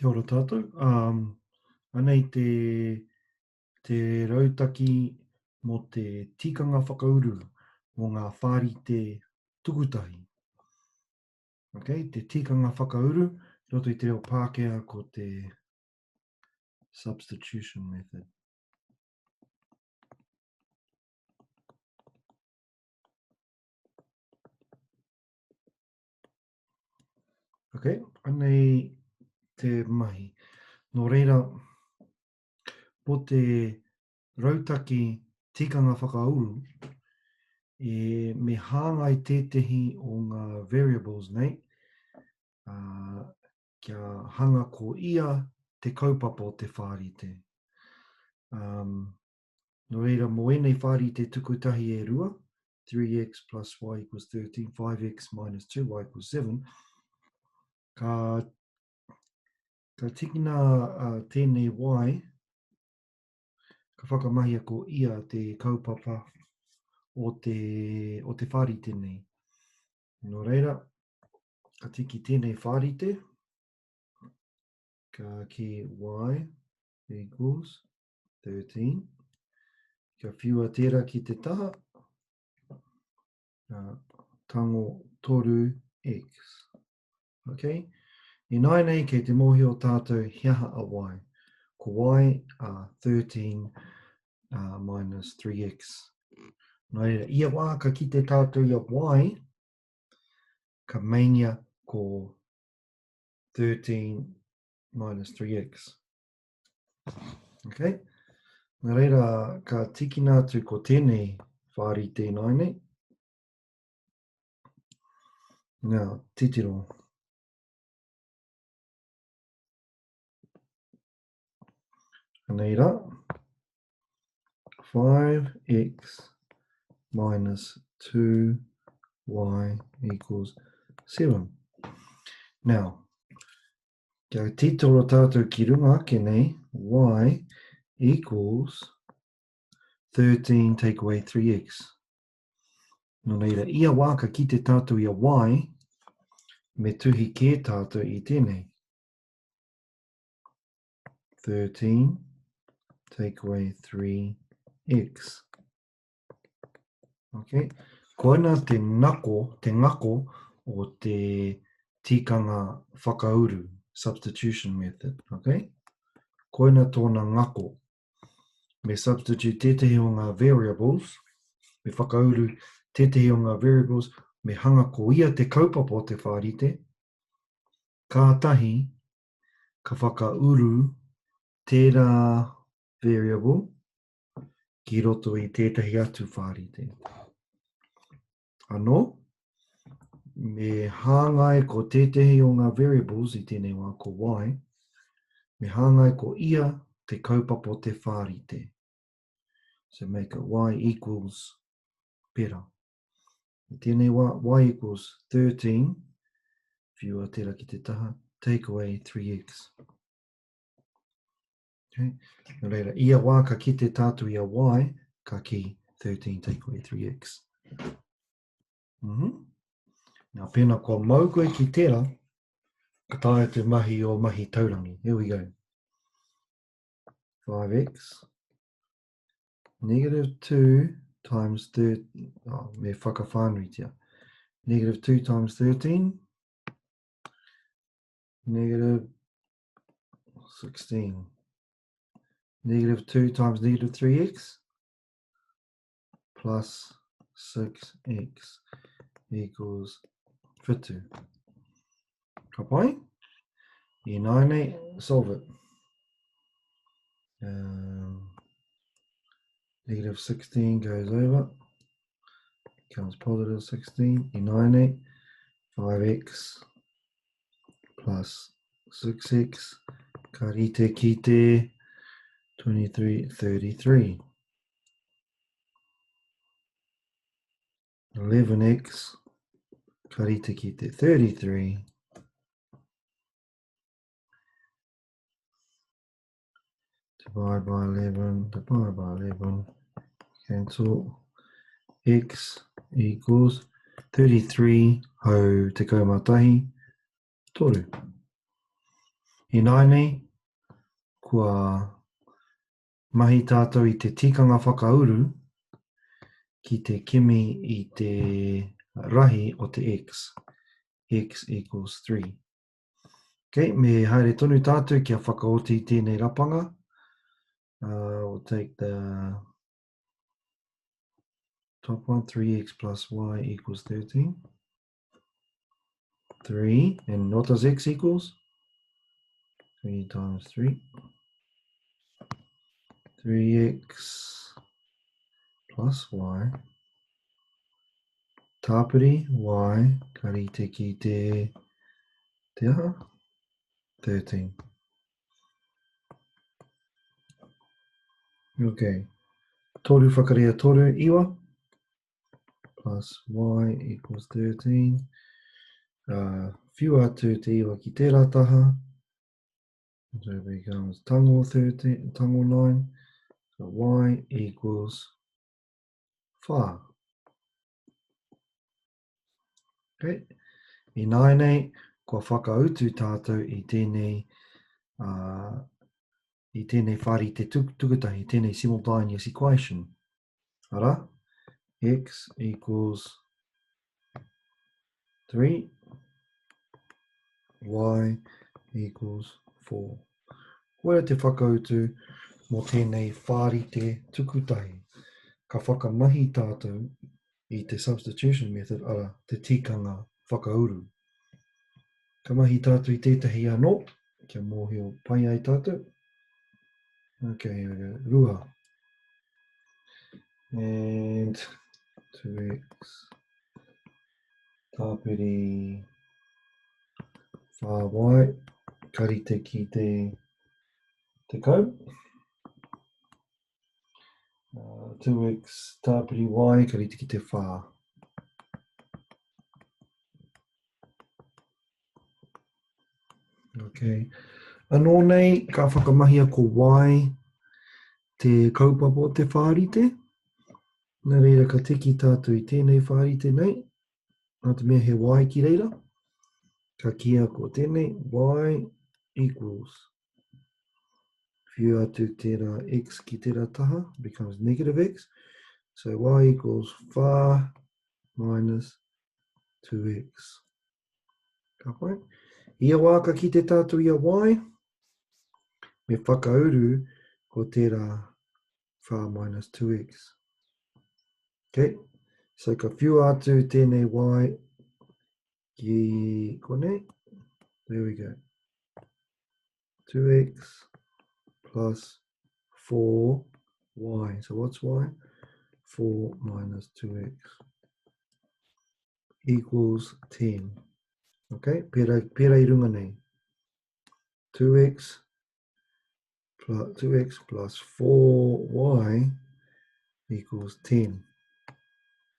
Kia ora tātou. Um, anei te, te rautaki mō te tikanga whakauru mō ngā whārite tukutahi. Okay, te tikanga whakauru, roto i te reo Pākehā ko te substitution method. Ok, anei te mahi. Nō reira, mō te rautaki tikanga whakauru, e, me hāngai tētehi o ngā variables nei, ā, kia hanga ko ia te kaupapa o te whārite. Um, Nō reira, mō ēnei whārite tukutahi e rua, 3x plus y equals 13, 5x minus 2y equals 7, ka, ka tikina uh, tēnei y, ka whakamahia ko ia te kaupapa o te, o te whārite nei. Nō reira, ka tiki tēnei whārite, ka ki y equals 13. Kia whiua tērā ki te taha, uh, tango 3x. Ok? Ināianei kei te mōhio tātou he aha a y. Ko y a 13 uh, minus 3x. Nā reira, ia wā ka kite tātou i a y, ka meingia ko 13 minus 3x. Okay. Nā reira, ka tīkina atu ko tēnei whārite ināianei. Nā, titiro. Anei rā. 5x minus 2y equals 7. Now, Kia titiro tātou ki runga ake nei, y equals 13 take away 3x. Nō reira, ia wā ka kite tātou i a y, me tuhi kē tātou i tēnei. 13 take away 3x. Okay. Koina te nako, te ngako o te tikanga whakauru, substitution method. Okay. Koina tōna ngako. Me substitute tētehi o ngā variables, me whakauru tētehi o ngā variables, me hanga ko ia te kaupapa o te whārite, kātahi ka whakauru tērā variable ki roto i tētahi atu whārite. Anō, me hāngai ko tētahi o ngā variables i tēnei wā ko y, me hāngai ko ia te kaupapa o te whārite. So make it y equals pera. I tēnei wā, y equals 13, whiua tērā ki te taha, take away 3x. Okay. Nō reira, ia wā ka kite tātou i a y, ka ki 13 take away 3x. Mm -hmm. Nā, pēnā kua mau koe ki tērā, ka taea te mahi o mahi taurangi. Here we go. 5x negative 2 times 13, oh, me whakawhānuitia. Negative 2 times 13, negative 16. Negative 2 times negative 3x plus 6x equals 50. Ka pai? Ināianei, solve it. Um, negative 16 goes over, becomes positive 16. Ināianei, 5x plus 6x ka rite ki te 23, 33. 11x ka rite ki te 33. Divide by 11, divide by 11, cancel. X equals 33 hau 11, toru. Ināianei, kua mahi tātou i te tikanga whakauru ki te kimi i te rahi o te x, x equals 3. Okay, me haere tonu tātou kia whakaoti tēnei rapanga. Uh, we'll take the top one, 3x plus y equals 13. 3, and what does x equals? 3 times 3. 3x plus y. Tāpiri y ka rite ki te, te aha? 13. Okay. Toru whakarea toru, iwa. Plus y equals 13. Uh, whiu atu te iwa ki tērā taha. So it becomes tango 13, tango 9. So y equals 4. Okay. Ināianei, kua whakautu tātou i tēnei, uh, i tēnei whārite tukutahi, tēnei simultaneous equation. Ara, x equals 3, y equals 4. Koia te whakautu mō tēnei whārite tukutahi. Ka whakamahi tātou i te substitution method, ara, te tikanga whakauru. Ka mahi tātou i tētahi anō, kia mōhio pai ai tātou. Okay, here we go. Rua. And 2x tāpiri 4y ka rite ki te tekau. Uh, 2x tāpiri y ka rite ki te 4. Okay. Anō nei, ka whakamahia ko y te kaupapa o te whārite. Nā reira, ka tiki tātou i tēnei whārite nei, nā te mea he y ki reira, ka kīia ko tēnei y equals. Whiu atu tērā x ki tērā taha, becomes negative x. So y equals 4 minus 2x. Ka pai. Ia wā ka kite tātou i a y, me whakauru ko tērā 4 minus 2x. Okay. So ka whiua atu tēnei y ki konei. There we go. 2x plus 4y. So what's y? 4 minus 2x equals 10. Okay, pera, pera i runga nei. 2x plus 2x plus 4y equals 10.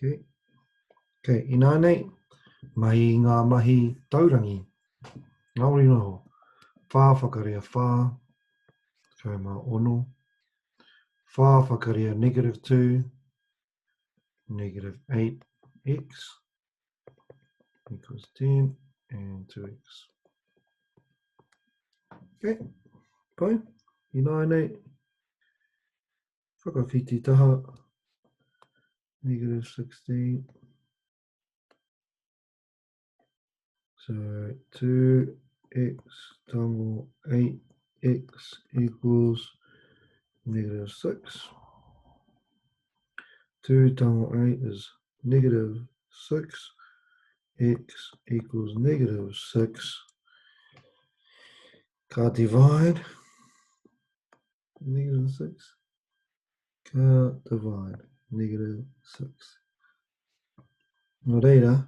Okay. Okay, inā nei, mahi i ngā mahi taurangi. Ngāwari noho. Whā whakarea whā, 16. Whā whakarea negative 2, negative 8x equals 10 and 2x. Okay, pai. Ināianei, whakawhiti taha, negative 16. So 2x tango 8x equals negative 6. 2 tango 8 is negative 6. X equals negative 6. Ka divide negative 6. Ka divide negative 6. Nō reira,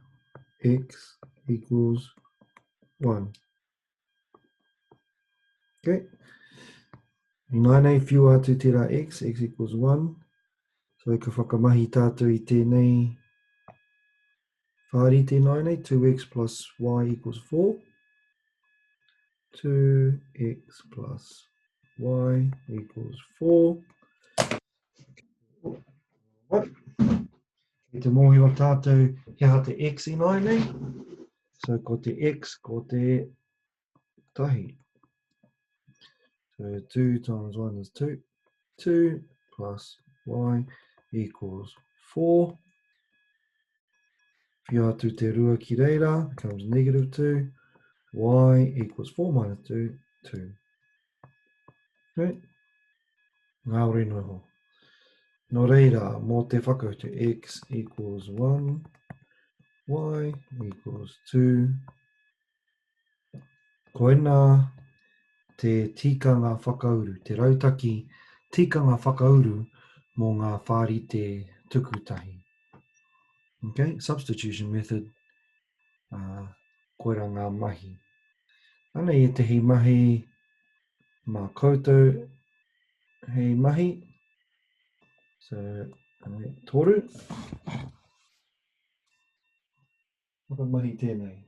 x equals 1. Okay. Ināianei whiua atu tērā x, x equals 1. So ka whakamahi tātou i tēnei whārite ināianei, 2x plus y equals 4. 2x plus y equals 4. Kei te mōhio tātou he aha te x ināianei. So ko te x ko te tahi. So 2 times 1 is 2. 2 plus y equals 4. Whio atu te rua ki reira, becomes negative 2. Y equals 4 minus 2, 2. Okay. Ngāwari noa iho. Nō reira, mō te whakautu, x equals 1, y equals 2. Koinā te tikanga whakauru, te rautaki tikanga whakauru mō ngā whārite tukutahi. Okay, substitution method, uh, koira ngā mahi. Anei ētehi mahi mā koutou hei mahi. So, anei, toru. Whakamahi tēnei.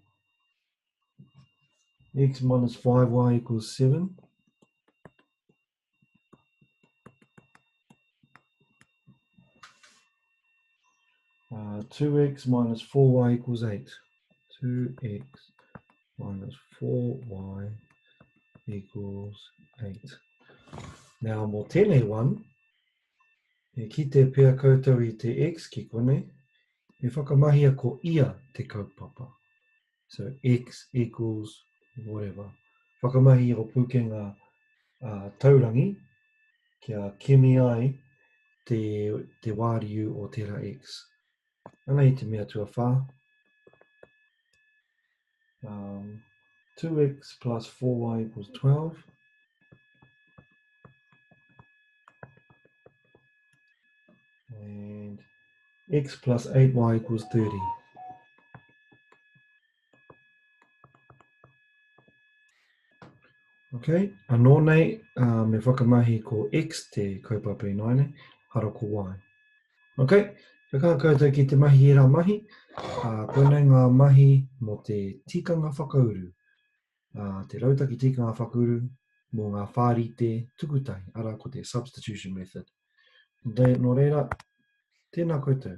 X minus 5y equals 7. Uh, 2x minus 4y equals 8. 2x minus 4y equals 8. Now, mō tēnei one, e kite pea koutou i te x ki konei, e whakamahia ko ia te kaupapa. So, x equals whatever. Whakamahi o pūkenga uh, taurangi kia kimi ai te, te wāriu o tērā x. Anei te mea tuawhā. Um, 2x plus 4y equals 12. And x plus 8y equals 30. Ok, anō nei, uh, me whakamahi ko X te kaupapa ināianei, hara ko Y. Ok, kia kaha koutou ki te mahi ērā mahi, uh, koinei ngā mahi mō te tikanga whakauru, uh, te rautaki tikanga whakauru mō ngā whārite tukutahi, arā ko te substitution method. Nō reira, tēnā koutou.